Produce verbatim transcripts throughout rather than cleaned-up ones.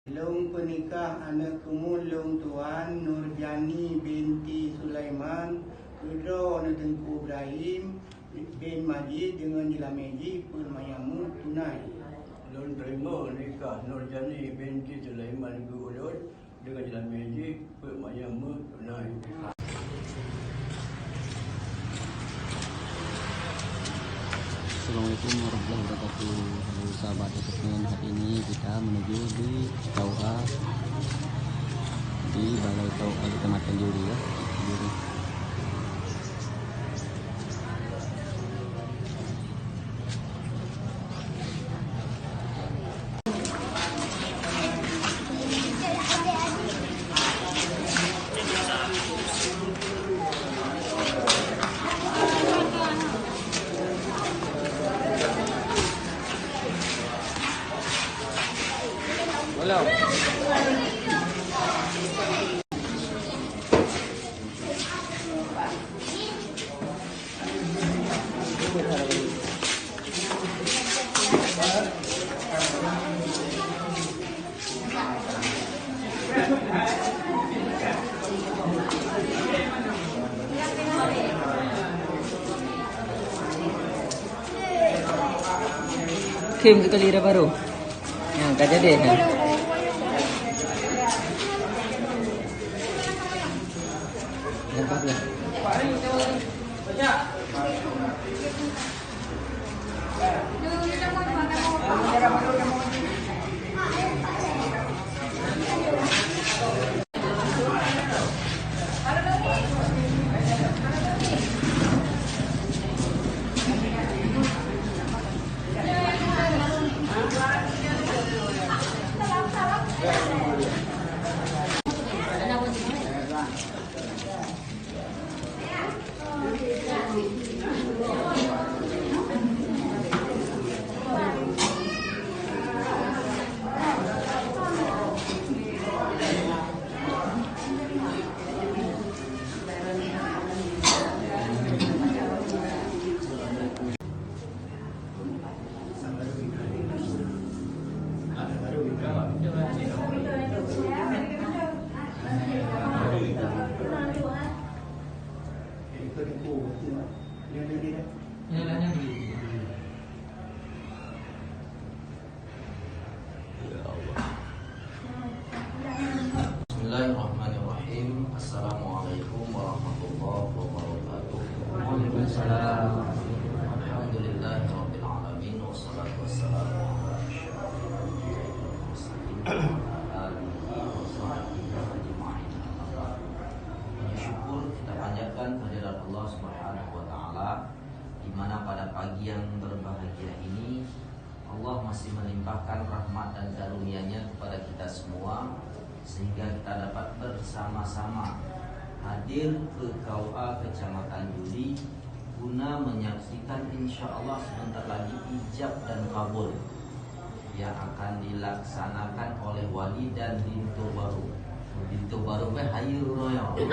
Lôn peunikah aneuk keumuen lôn tuan, Nurjani binti Sulaiman, keudroe aneuk Teungku Ibrahim bin Majid deungon jeulamé jih peuet manyam meuet tunai. Lôn teurimong nikah Nurjani binti Sulaiman keu ulôn deungon jeulamé jih peuet manyam meuet tunai. Assalamualaikum warahmatullahi wabarakatuh. Halo sahabat S F M, hari ini kita menuju di K U A, di Balai K U A Kecamatan Juri, ya. Juri. Kim sekali dah baru. Yang ka jadi, ha. Nampak dah. Bismillahirrahmanirrahim. Assalamualaikum warahmatullahi wabarakatuh. Waalaikumsalam. Alhamdulillahirabbil alamin, wassalatu wassalamu ala asyrafil anbiya'i wal mursalin, wa ala alihi wa sahbihi ajma'in. Amma ba'd. Puji syukur kita panjatkan kehadirat Allah Subhanahu wa Ta'ala, di mana pada pagi yang berbahagia ini, Allah masih melimpahkan rahmat dan karunia-Nya kepada kita semua, sehingga kita dapat bersama-sama hadir ke K U A Kecamatan Juri guna menyaksikan, insya Allah, sebentar lagi ijab dan kabul yang akan dilaksanakan oleh wali dan linto baru. Linto baru kan hayeue uroe nyoe.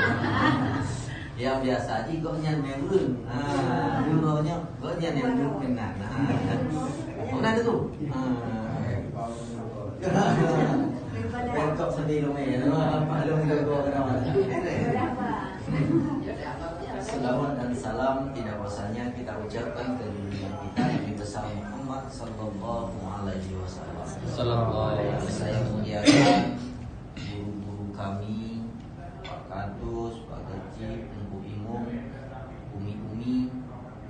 Yang biasa jih gobnyan member. Ha, uroe nyoe gobnyan nyang keunan. Ha. Bukan tu. Ha. Bengkok sendiri rumah. Apa lu jago kenapa? Selawat dan salam tidak bosannya kita ucapkan ke junjungan kita Nabi besar Muhammad sallallahu alaihi wasallam. Sallallahu alaihi wasallam. Yang saya muliakan guru-guru kami, Pak Kadus, Pak Gajib, Teungku Imum, umi-umi,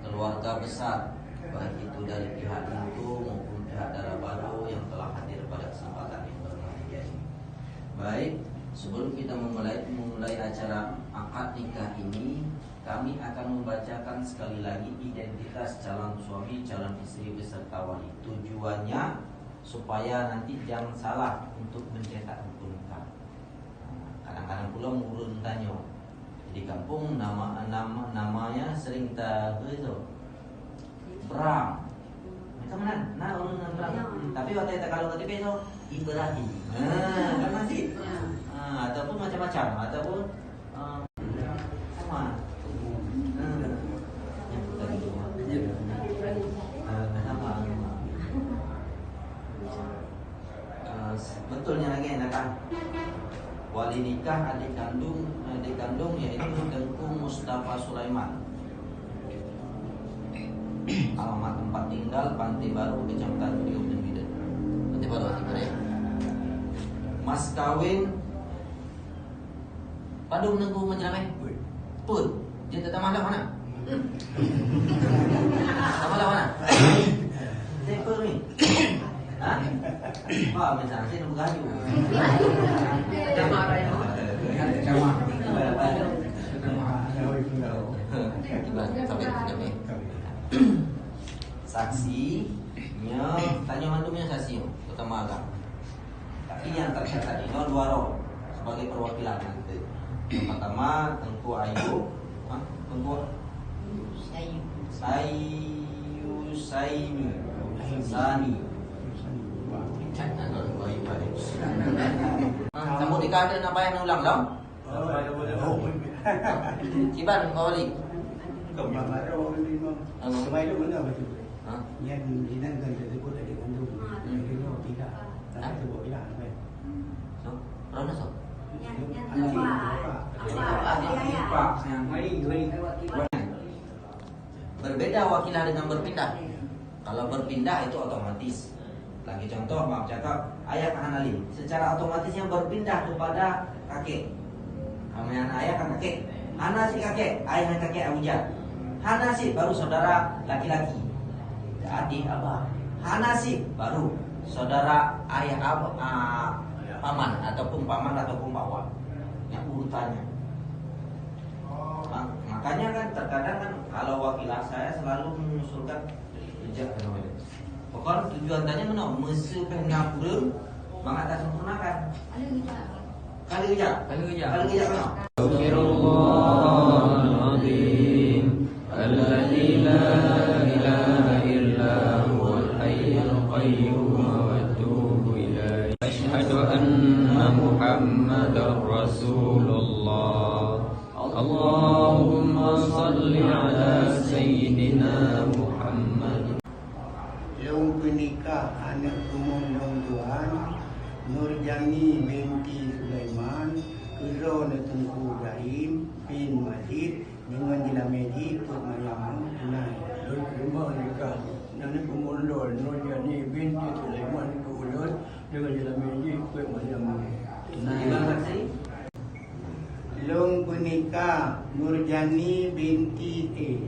keluarga besar, baik itu dari pihak linto maupun pihak dara baru yang telah hadir pada kesempatan yang berbahagia ini. Baik, sebelum kita memulai, memulai acara akad nikah ini, kami akan membacakan sekali lagi identitas calon suami, calon istri beserta wali. Tujuannya supaya nanti jangan salah untuk mencetak buku nikah. Nah, kadang-kadang pula ureueng tanyoe di kampung nama, nama, namanya sering ta-, apa itu? Bram. Macam mana? Nah, ureueng ngon Bram. Tapi watèe takalon K T P tu, Ibrahim. Ha, kan masih? Ha, ataupun macam-macam, ataupun, ha, sama. Ha. Ha, nama. Ha, betul nya lagi. Nikah adik kandung, adik kandung yaitu Tengku Mustafa Sulaiman. Alamat tempat tinggal Pantai Baru, Kecamatan Priok, Biden. Pantai Baru, Pantai Baru, ya. Mas kawin padum Tengku Menjelameh? Pun. Dia tak malam mana? Sama lawan ah? Saya pun ni. Ha? Wah, macam saya nak bergaduh. Sama. Sampai, sampai. Saksi, nya, tanya mandumnya saksi, pertama agak. Tapi nyang teucatat inoe dua droe sebagai perwakilan nanti. Nyang pertama Tengku Ayub, ha, Tengku Sayu Saimi. Sani. Ha, sambung nikah ada nak payah ulang dah. Kiban kau balik. Apa? Nyan jinan kan tersebut ada kandung. Jadi, pindah. Tapi tu buat pindah, kan? So, rana so? Anak, anak, anak, anak. Berbeda wakilah dengan berpindah. Kalau berpindah itu otomatis. Lagi contoh, maaf cakap, ayah ka hana lé. Secara otomatis yang berpindah kepada kakek. Kami anak ayah kan kakek. Hana si kakek, ayah dan kakek Abuja. Hana si baru saudara laki-laki. Adik abah. Hana si baru saudara ayah abah, ah, paman ataupun paman ataupun bawa. Yang urutannya. Ma-, makanya kan terkadang kan kalau wakilah saya selalu mengusulkan kerja namanya. Pokok tujuan tanya mana? Meuseupeue na kureueng, mangat tasempurnakan. Kali kerja. Kali kerja. Kali kerja mana? Astaghfirullahaladzim. Alladzi la ilaha illa huwal hayyul qayyum wa atubu ilaih. Asyhadu anna Muhammadar Rasulullah. Allahumma shalli ala Sayyidina Muhammad. Lôn peunikah aneuk keumuen lôn tuan, Nurjani binti Sulaiman, keu droeneuh Teungku Ibrahim bin Majid, deungon jeulamé jih peuet mayam tunai. Lôn teurimong nikah aneuk keumuen lôn, Nurjani binti Sulaiman, keu ulôn, deungon jeulamé jih peuet mayam tunai. Lôn peunikah Nurjani binti, eh,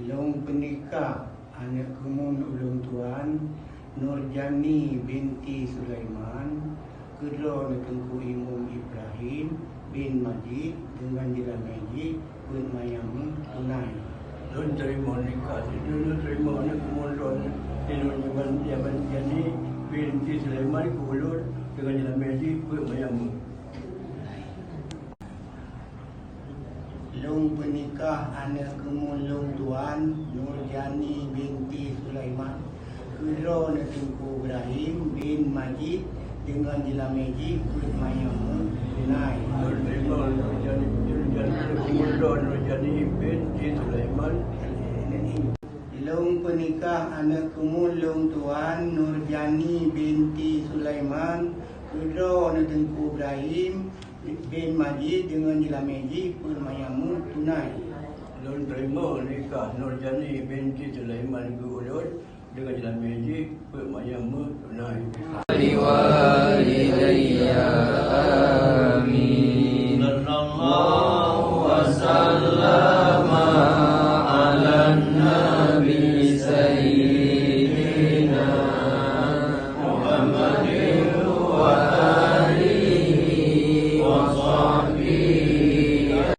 lôn peunikah aneuk keumuen ulôn tuan, Nurjani binti Sulaiman, keu droeneuh Teungku Imum Ibrahim bin Majid deungon jeulamé jih peuet mayam tunai. Lôn teurimong nikah sidroe, lôn teurimong aneuk keumuen lôn, Nurjani binti Sulaiman keu ulôn deungon jeulamé jih peuet mayam. Lôn peunikah aneuk keumuen lôn tuan, Nurjani binti Sulaiman, keu droeneuh Teungku Ibrahim bin Majid deungon jeulamé jih peuet mayam tunai. Lôn teurimong Nurjani, Nurjani, Nurjani binti Sulaiman. Lôn peunikah aneuk keumuen lôn tuan, Nurjani binti Sulaiman, keu droeneuh Teungku Ibrahim bin Majid deungon jeulamé jih peuet mayam tunai. Lôn teurimong nikah Nurjani binti Sulaiman keu ulôn deungon jeulamé jih peuet mayam tunai. Liwalidayya amin. Sallallahu wasallam ala nabi sayyidina Muhammadin wa alihi wa sahbihi.